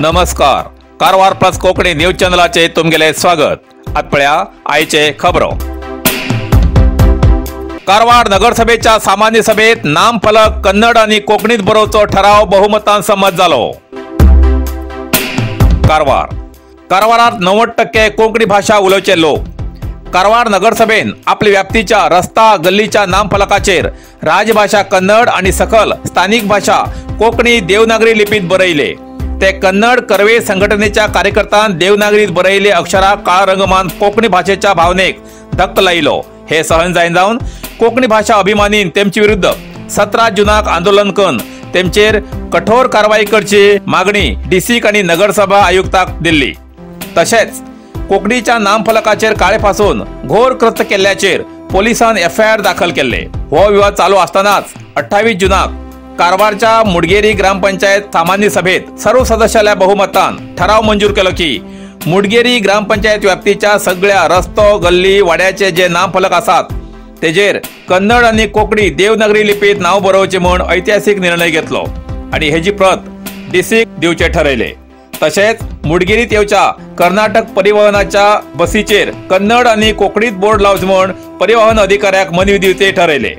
नमस्कार, Karwar plus Konkani news चॅनलाचे तुमगेले स्वागत. आत पळया आयचे खबरो. कारवार नगरसभेच्या सामान्य सभेत नामफलक कन्नड आणि कोकणीत बरोवचो ठराव बहुमतान संमत जालो. कारवार कारवारात 90% कोंकणी भाषा उलोवचे लोक. कारवार नगरसभेन आपल्या व्याप्तीच्या रस्ता गल्लीच्या नामफलकाचेर राजभाषा कन्नड आणि सकल स्थानिक भाषा कोंकणी देवनागरी लिपीत बरयले. ते कन्नड कर्वे संघटनेच्या कार्यकर्त्यान देवनागरीत बरयले अक्षरा काळा रंगमान कोंकणी भाषेच्या भावनेक धक्क लायलो. हे सहन जायन जावन कोंकणी भाषा अभिमानीन तेमचे विरुद्ध 17 जूनाक आंदोलन करून तेमचेर कठोर कारवाई करची मागणी डीसीक आणि नगरसभा आयुक्ताक दिल्ली. तशेंच कोंकणीच्या नामफलकाचेर काळे फासून घोर कृत्य केल्ल्याचेर पोलिसान एफआयआर दाखल केल्ले. हो विवाद चालू असतानाच 28 जूनाक कारवारच्या मुडगेरी ग्रामपंचायत सामान्य सभेत सर्व सदस्याला बहुमतान ठराव मंजूर केलो की मुडगेरी ग्रामपंचायत व्याप्तीच्या सगळ्या रस्तो गल्ली वाड्याचे जे नामफलक आसात तेजेर कन्नड आणि कोंकणी देवनागरी लिपीत नाव बरोवचे म्हूण ऐतिहासिक निर्णय घेतलो आणि हेजी प्रत डीसीक दिवचे ठरयले. तशेंच मुडगेरीत येवच्या कर्नाटक परिवहनाच्या बसीचेर कन्नड आणि कोंकणीत बोर्ड लावचे म्हूण परिवहन अधिकाऱ्याक मनवी दिवचे ठरयले.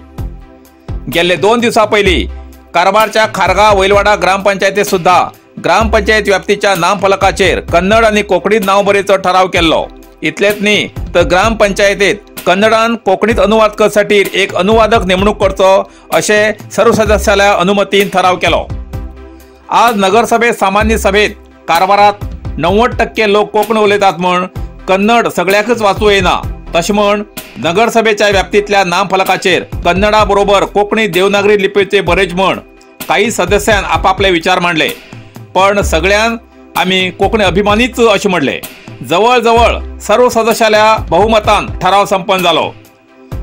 गेल्ले 2 दिवसां पयलीं कारवारच्या खारगा वैलवाडा ग्रामपंचायतीत सुद्धा ग्रामपंचायत व्याप्तीच्या नामफलकाचेर कन्नड आणि कोंकणीत नाव बरोवचो ठराव केल्लो. इतलेच न्ही तर ग्रामपंचायतीत कन्नडान कोंकणीत अनुवाद करसाठी एक अनुवादक नेमणूक करचो अशें सर्व सदस्याल्या अनुमतीन ठराव केलो. आज नगरसभेत सामान्य सभेत कारवारात 90% लोक कोंकणी उलयतात म्हूण कन्नड सगळ्याकच वाचूं येना तशें म्हूण नगरसभेच्या व्याप्तीतल्या नामफलकाचेर कन्नडा बरोबर कोंकणी देवनागरी लिपीचे बरेच म्हण काही सदस्यान आपापले विचार मांडले, पण सगळ्यान आमी कोंकणी अभिमानीच अशें म्हणले. जवळ जवळ सर्व सदस्याल्या बहुमतान ठराव संपन्न जालो.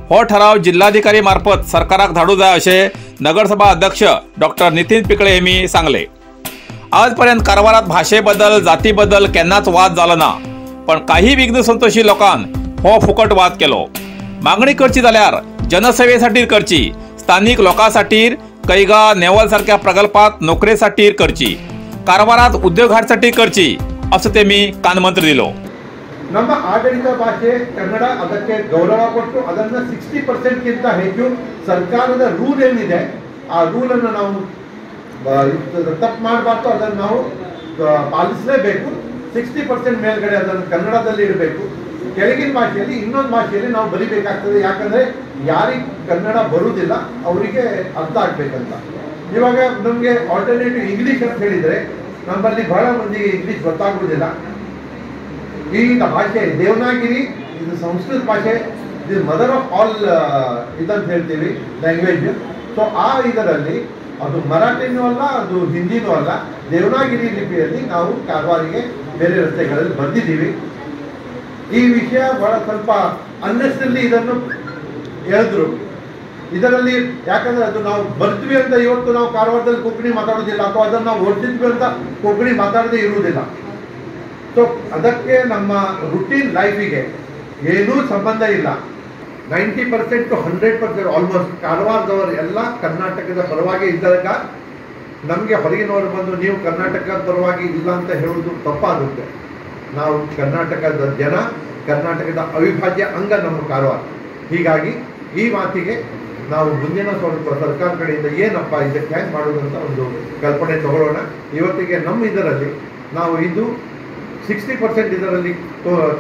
हो ठराव जिल्हाधिकारी मार्फत सरकाराक धाडू जाय अशें नगरसभा अध्यक्ष डॉक्टर नितीन पिकळे हेमी सांगले. आजपर्यंत कारवारात भाषेबद्दल जातीबद्दल केन्नाच वाद जालो ना, पण काही विघ्न संतोषी लोकांन हो फुकट वाद केलो. मागणी करची जाल्यार जनसेवेसाठी करची, स्थानिक लोकांसाठी कैगा नेवल सारख्या प्रकल्पात नोकरेसाठी करची, कारवारात उद्योगासाठी करची असं ते मी कानमंत्र दिलो. ನಮ್ಮ ಆಡಳಿತ ಭಾಷೆ ಕನ್ನಡ, ಅದಕ್ಕೆ ಗೌರವ ಕೊಟ್ಟು ಅದನ್ನು 60%ಗಿಂತ ಹೆಚ್ಚು ಸರ್ಕಾರದ ರೂಲ್ ಏನಿದೆ ಆ ರೂಲನ್ನು ನಾವು ತಪ್ಪು ಮಾಡಬಾರ್ದು, ಅದನ್ನು ನಾವು ಪಾಲಿಸಲೇಬೇಕು. 60% ಮೇಲ್ಗಡೆ ಅದನ್ನು ಕನ್ನಡದಲ್ಲಿ ಇಡಬೇಕು. ಕೆಳಗಿನ ಭಾಷೆಯಲ್ಲಿ ಇನ್ನೊಂದು ಭಾಷೆಯಲ್ಲಿ ನಾವು ಬರಿಬೇಕಾಗ್ತದೆ, ಯಾಕಂದರೆ ಯಾರಿಗೆ ಕನ್ನಡ ಬರುವುದಿಲ್ಲ ಅವರಿಗೆ ಅರ್ಥ ಆಗಬೇಕಂತ. ಇವಾಗ ನಮಗೆ ಆಲ್ಟರ್ನೇಟಿವ್ ಇಂಗ್ಲೀಷ್ ಅಂತ ಹೇಳಿದರೆ ನಮ್ಮಲ್ಲಿ ಬಹಳ ಮಂದಿಗೆ ಇಂಗ್ಲೀಷ್ ಗೊತ್ತಾಗುವುದಿಲ್ಲ. ಈ ಭಾಷೆ ದೇವನಾಗಿರಿ, ಇದು ಸಂಸ್ಕೃತ ಭಾಷೆ, ಇದು ಮದರ್ ಆಫ್ ಆಲ್ ಇದಂತ ಹೇಳ್ತೀವಿ ಲ್ಯಾಂಗ್ವೇಜ್. ಸೊ ಆ ಇದರಲ್ಲಿ ಅದು ಮರಾಠಿನೂ ಅಲ್ಲ, ಅದು ಹಿಂದಿನೂ ಅಲ್ಲ, ದೇವನಾಗಿರಿ ಲಿಪಿಯಲ್ಲಿ ನಾವು ಕಾರವಾರಿಗೆ ಬೇರೆ ರಸ್ತೆಗಳಲ್ಲಿ ಬಂದಿದ್ದೀವಿ. ಈ ವಿಷಯ ಬಹಳ ಸ್ವಲ್ಪ ಅನ್ನೆಸೆಸರಿಲಿ ಇದನ್ನು ಹೇಳಿದ್ರು ಇದರಲ್ಲಿ. ಯಾಕಂದರೆ ಅದು ನಾವು ಬರ್ತೀವಿ ಅಂತ ಇವತ್ತು ನಾವು ಕಾರವಾರದಲ್ಲಿ ಕೊಂಕಣಿ ಮಾತಾಡೋದಿಲ್ಲ, ಅಥವಾ ಅದನ್ನು ನಾವು ಓದಿದ್ವಿ ಅಂತ ಕೊಂಕಣಿ ಮಾತಾಡದೇ ಇರುವುದಿಲ್ಲ. ಸೊ ಅದಕ್ಕೆ ನಮ್ಮ ರುಟೀನ್ ಲೈಫಿಗೆ ಏನೂ ಸಂಬಂಧ ಇಲ್ಲ. 90% ಟು 100% ಆಲ್ಮೋಸ್ಟ್ ಕಾರವಾರದವರು ಎಲ್ಲ ಕರ್ನಾಟಕದ ಪರವಾಗಿ ಇದ್ದಾಗ ನಮಗೆ ಹೊರಗಿನವರು ಬಂದು ನೀವು ಕರ್ನಾಟಕದ ಪರವಾಗಿ ಇಲ್ಲ ಅಂತ ಹೇಳುವುದು ತಪ್ಪಾಗುತ್ತೆ. ನಾವು ಕರ್ನಾಟಕದ ಜನ, ಕರ್ನಾಟಕದ ಅವಿಭಾಜ್ಯ ಅಂಗ ನಮ್ಮ ಕಾರವಾರ. ಹೀಗಾಗಿ ಈ ಮಾತಿಗೆ ನಾವು ಮುಂದಿನ ಸ್ವಲ್ಪ ಸರ್ಕಾರ ಕಡೆಯಿಂದ ಏನಪ್ಪ ಇದಕ್ಕೆ ಹ್ಯಾಂಗೆ ಮಾಡೋದು ಅಂತ ಒಂದು ಕಲ್ಪನೆ ತಗೊಳ್ಳೋಣ. ಇವತ್ತಿಗೆ ನಮ್ಮ ಇದರಲ್ಲಿ ನಾವು ಇದು 60% ಇದರಲ್ಲಿ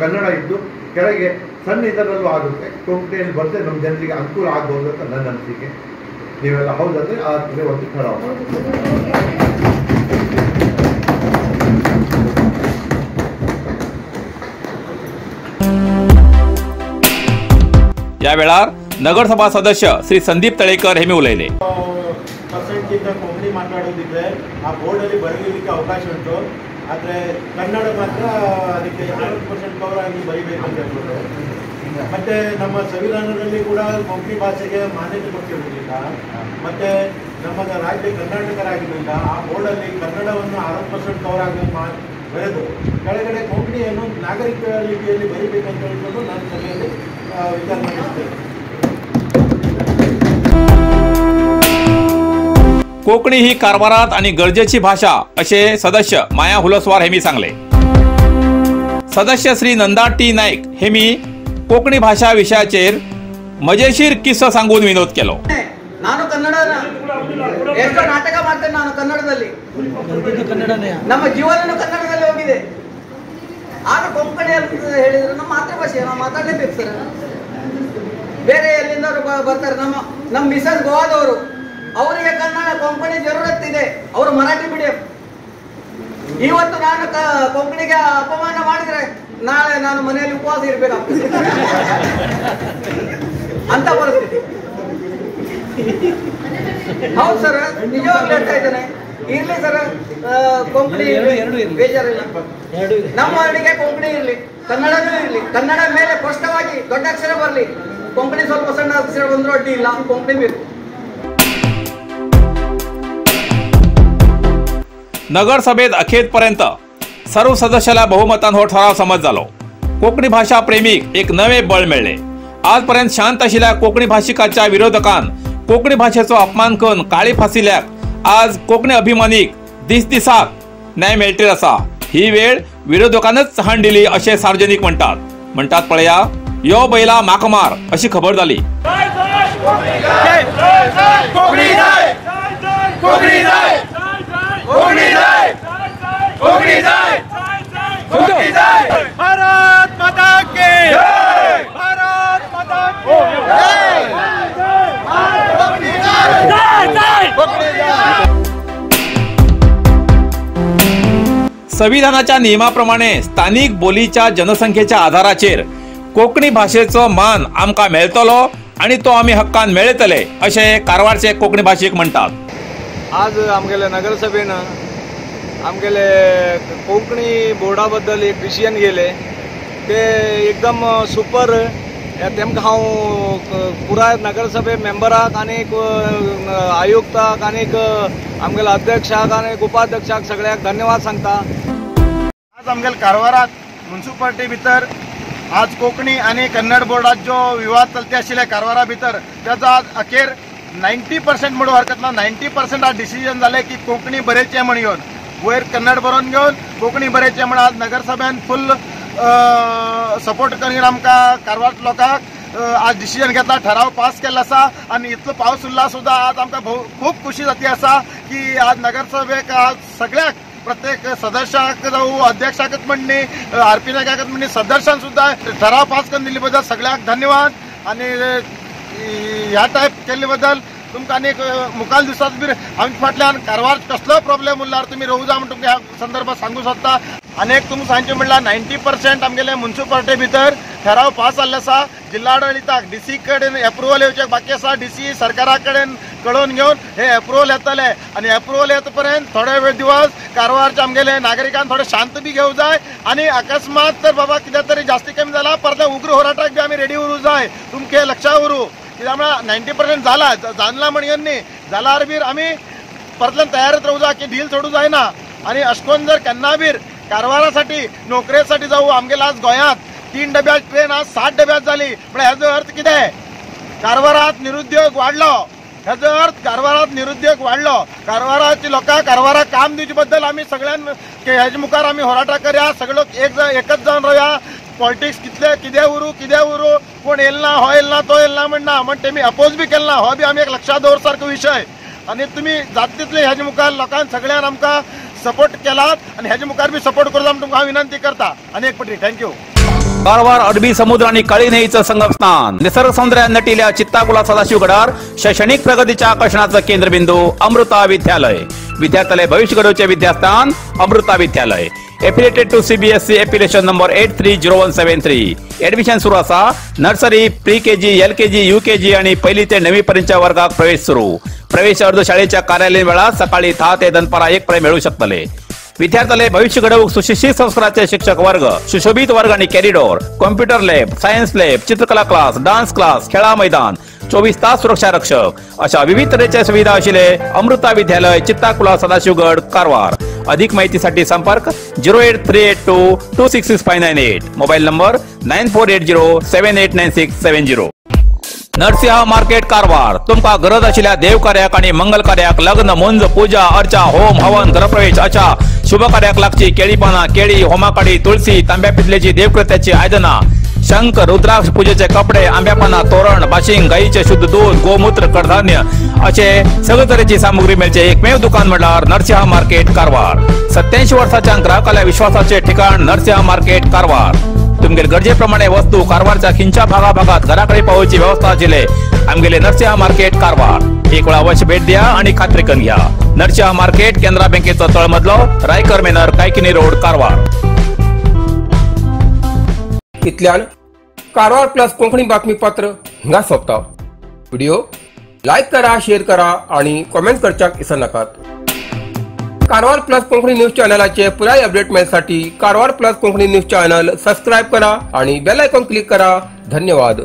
ಕನ್ನಡ ಇದ್ದು ಕೆಳಗೆ ಸಣ್ಣ ಇದರಲ್ಲೂ ಆಗುತ್ತೆ, ಕೊಂಕಣಿಯಲ್ಲಿ ಬರ್ತದೆ, ನಮ್ಮ ಜನರಿಗೆ ಅನುಕೂಲ ಆಗ್ಬೋದು ಅಂತ ನನ್ನ ಅನಿಸಿಕೆ. ನೀವೆಲ್ಲ ಹೌದಂದರೆ ಆ ಒಂದು ठराव. या वेळार नगरसभा सदस्य श्री संदीप तळेकर हे उलयले. ಪರ್ಸೆಂಟ್ಗಿಂತ ಕೊಂಕಣಿ ಮಾತಾಡೋದಿದ್ರೆ ಆ ಬೋರ್ಡಲ್ಲಿ ಬರೆಯಲಿಕ್ಕೆ ಅವಕಾಶ ಉಂಟು, ಆದರೆ ಕನ್ನಡ ಮಾತ್ರ ಅದಕ್ಕೆ 60% ಕವರ್ ಆಗಿ ಬರೀಬೇಕು ಅಂತ ಹೇಳ್ಬೋದು. ಮತ್ತು ನಮ್ಮ ಸಂವಿಧಾನದಲ್ಲಿ ಕೂಡ ಕೊಂಕಣಿ ಭಾಷೆಗೆ ಮಾನ್ಯತೆ ಕೊಟ್ಟಿರುವುದಿಲ್ಲ, ಮತ್ತು ನಮ್ಮ ರಾಜ್ಯ ಕರ್ನಾಟಕರಾಗಿದ್ದರಿಂದ ಆ ಬೋರ್ಡಲ್ಲಿ ಕನ್ನಡವನ್ನು 60% ಕವರ್ ಆಗಿ ಬರೆದು ಕೆಳಗಡೆ ಕೊಂಕಣಿಯನ್ನು ನಾಗರಿಕ ಲಿಪಿಯಲ್ಲಿ ಬರೀಬೇಕು ಅಂತ ಹೇಳ್ಕೊಂಡು ನಾನು ಸಭೆಯಲ್ಲಿ ವಿಚಾರ ಮಾಡಿಸ್ತೇನೆ. कोंकणी ही कारवारात आणि गरजेची भाषा असे सदस्य माया हुलसवार हेमी सांगले. सदस्य श्री नंदा टी नाईक हेमी कोंकणी भाषा विषयाचेर मजेशीर किस्सो सांगून विनोद केलो. ನಾನು ಕನ್ನಡ ಎಷ್ಟೋ ನಾಟಕ ಮಾಡ್ತೇನೆ. ನಾನು ಕನ್ನಡದಲ್ಲಿ, ನಮ್ಮ ಜೀವನನು ಕನ್ನಡದಲ್ಲಿ ಹೋಗಿದೆ. ಆದ್ರೆ ಕೊಂಕಣಿ ಅಂತ ಹೇಳಿದ್ರು ನಮ್ಮ ಮಾತೃಭಾಷೆ, ನಾವು ಮಾತಾಡಲೇಬೇಕು ಸರ್. ಬೇರೆ ಎಲ್ಲಿಂದವರು ಬರ್ತಾರೆ, ನಮ್ಮ ನಮ್ಮ ಮಿಸಸ್ ಗೋವಾದವರು, ಅವರಿಗೆ ಕನ್ನಡ ಕೊಂಕಣಿ ಜರೂರತ್ ಇದೆ. ಅವರು ಮರಾಠಿ ಮೀಡಿಯಂ. ಇವತ್ತು ನಾನು ಕೊಂಕಣಿಗೆ ಅಪಮಾನ ಮಾಡಿದ್ರೆ ನಾಳೆ ನಾನು ಮನೆಯಲ್ಲಿ ಉಪವಾಸ ಇರಬೇಕಾಗ್ತದೆ ಅಂತ ಪರಿಸ್ಥಿತಿ. ಹೌದು ಸರ್, ನಿಜವಾಗ್ಲೂ ಹೇಳ್ತಾ ಇದ್ದೇನೆ. ಇರ್ಲಿ ಸರ್, ಕೊಂಕಣಿ ಬೇಜಾರಿಲ್ಲ. ನಮ್ಮ ಅಡಿಗೆ ಕೊಂಕಣಿ ಇರ್ಲಿ, ಕನ್ನಡನೂ ಇರ್ಲಿ. ಕನ್ನಡ ಮೇಲೆ ಸ್ಪಷ್ಟವಾಗಿ ದೊಡ್ಡ ಅಕ್ಷರ ಬರಲಿ, ಕೊಂಕಣಿ ಸ್ವಲ್ಪ ಸಣ್ಣ ಅಕ್ಷರ ಬಂದರೂ ಅಡ್ಡಿ ಇಲ್ಲ, ಕೊಂಕಣಿ ಬೇಕು. नगरसभेत अखेरपर्यंत सर्व सदस्याला बहुमतान हो ठराव समज जालो. कोंकणी भाषा प्रेमीक एक नवे बळ मेळ्ळे. आजपर्यंत शांत आशिल्ल्या कोंकणी भाषिकाच्या विरोधकान कोंकणी भाषेचो अपमान करून काळी फासिल्याक आज कोंकणी अभिमानीक दिसदिसाक न्याय मेळटीर आसा. ही वेळ विरोधकानच हाण दिली अशें सार्वजनिक म्हणटात. म्हणटात पळया, यो बैला म्हाका मार अशी खबर जाली. भारत माता की जय, भारत माता की जय, जय जय. संविधानाच्या नियमाप्रमाणे स्थानिक बोलीच्या जनसंख्येच्या आधाराचेर कोंकणी भाषेचो मान आमकां मेळटलो आनी तो आमी हक्कान मेळयतले अशें कारवारचे कोंकणी भाशीक म्हणटात. आज आमगेले नगरसभेन आमगेले कोंकणी बोर्डा बद्दल एक डिसिजन घेयले ते एकदम सुपर. तेमकां हांव पुराय नगरसभे मेंबराक आनी आयुक्ताक आनी आमगेल्या अध्यक्षाक आनी उपाध्यक्षाक सगळ्यांक धन्यवाद सांगता. आज आमगेले कारवारात म्युनिसिपालिटी भितर आज कोंकणी आनी कन्नड बोर्डात जो विवाद चलते आशिल्ले कारवारा भितर त्याचो आज अखेर 90% म्हणून हरकत ना, 90% आज डिसिजन जालें की कोंकणी बरेचें म्हण घेवन वयर कन्नड बरोवन घेवन कोंकणी बरेचें म्हण आज नगरसभेन फुल सपोर्ट करून आमकां कारवार लोकांक आज डिसिजन घेतला, ठराव पास केल्लो आसा. आनी इतलो पावस उरला सुद्दां आज आमकां खूब खुशी जाती आसा की आज नगरसभेक आज सगळ्याक प्रत्येक सदस्याक जावं अध्यक्षाकच म्हण न्ही, आर पी नायकाकच म्हण न्ही, सदस्यान सुद्दां ठराव पास करून दिल्ले बद्दल सगळ्यांक धन्यवाद. आनी ह्या टायप केल्ले बद्दल तुमकां आनी मुखाल दिसात बी आमच्या फाटल्यान कारवार कसलो प्रॉब्लेम उरल्यार तुमी रोवजा म्हण तुमकां ह्या संदर्भात सांगू शकता. आनी एक तुमकां सांगचें म्हणल्यार 90% आमगेले म्युनिसिपालिटी भितर ठराव पास जाल्ले आसा. जिल्हाडळिताक डी सी कडेन एप्रुवल येवचें बाकी आसा. डी सी सरकारा कडेन कळोवन घेवन हे एप्रुवल येतले आनी एप्रुवल येता पर्यंत थोडे वेळ दिवस कारवारचे आमगेले नागरिकांक थोडे शांत बी घेवं जाय. आनी अकस्मात तर बाबा कितें तरी जास्ती कमी जाला परत उग्र होराटाक बी आमी रेडी उरूं जाय, तुमचें लक्षां उरूं. कित्याक म्हळ्यार 90% जाला जाणला म्हण घेवन न्ही जाल्यार बीर आमी परतल्यान तयारच रावूं जाय की ढील सोडूं जायना. आनी अशें करून जर केन्ना बीर कारवारासाठी नोकरेसाठी जावं आमगेले आज गोंयांत 3 डब्यात ट्रेन आज 7 डब्यात जाली म्हळ्यार हेजो अर्थ कितें, कारवारात निरुद्योग वाडलो. हेजो अर्थ कारवारात निरुद्योग वाडलो. कारवाराची लोकांक कारवाराक काम दिवचे बद्दल आमी सगळ्यान हेजे मुखार आमी होराटा करया, सगळे लोक एकच जावन रावया. पॉलिटिक्स कितले कितें उरूं कितें उरूं, कोण येयल ना, हो येयल ना, तो येयल ना म्हण ना, म्हण तेमी अपोज बी केल ना, हो बी आमी एक लक्षांत दवर सारको विशय. आनी तुमी जाता तितले हेजे मुखार लोकांक सगळ्यान आमकां सपोर्ट केलात आनी हेजे मुखार बी सपोर्ट करता म्हण तुमकां हांव विनंती करता. आनी एक पटी thank you. Karwar अरबी समुद्र आणि काळी न्हंयेचं संगमस्थान, निसर्ग सौंदर्यान नटिल्या चित्ताकुला सदाशिवगडार शैक्षणिक प्रगतीच्या आकर्षणाचं केंद्रबिंदू अमृता विद्यालय. विद्यार्थ्याले भविष्य घडवचे विद्यास्थान Amrita Vidyalaya. Affiliated to CBSE affiliation number 830173. Admission सुरू आसा. Nursery, pre KG, L KG, U KG आणि पहिली ते 9वी पर्यंतच्या वर्गात प्रवेश सुरू. प्रवेश अर्ज शाळेच्या कार्यालयीन वेळात सकाळी 10 ते दनपारा 1 पर्यंत मिळू शकतले. विद्यार्थ्याले भविष्य घडवूक सुशिक्षित संस्काराचे शिक्षक वर्ग, सुशोभित वर्ग आणि corridor, computer lab, science lab, चित्रकला क्लास, डान्स क्लास, खेळा मैदान, 24 तास सुरक्षा रक्षक अशा विविध तऱ्हेच्या सुविधा आशिल्ले अमृता विद्यालय, चित्ताकुला, सदाशिवगड, कारवार. अधिक माहितीसाठी संपर्क 08382 266598, mobile number 9480 789670. Narasimha market Karwar तुमकां गरज आशिल्ल्या देवकार्याक आनी मंगल कार्याक लग्न मुंज पूजा अर्चा होम हवन गृहप्रवेश अशा शुभ कार्याक लागची केळी पानां केळी होमाकाडी तुळसी तांब्या पितलेची देवकृत्याची आयदनां शंख रुद्राक्ष पूजेचे कपडे आंब्या पानां तोरण बाशिंग गायीचे शुद्ध दूध गोमूत्र कडधान्य असे सगळे तरेची सामुग्री मेळचे एकमेव दुकान म्हळ्यार नरसिंहा मार्केट कारवार. 87 वर्साच्या ग्राहकाल्या विश्वासाचे ठिकाण नरसिंहा मार्केट कारवार. तुमगेले गरजेप्रमाणे वस्तू कारवारच्या खिंच्या भागाभागात घराकडे पावोवची व्यवस्था आशिल्ले आमगेले नरसिंहा मार्केट कारवार. एक वेळा अवश्य भेट द्या आणि खात्री करून घ्या. नरसिंहा मार्केट केनरा बँकेचो तळमजलो रायकर मेनर कायकिनी रोड कारवार. इतल्यान कारवार प्लस कोंकणी बातमीपत्र हिंगा सोंपता. व्हिडिओ लायक करा, शेअर करा आणि कॉमेंट करच्याक विसरनाकात. कारवार प्लस कोंकणी न्यूज चॅनलाचे पुराय update मेळसाठी Karwar plus Konkani news channel subscribe करा आणि बेल आयकॉन क्लिक करा. धन्यवाद.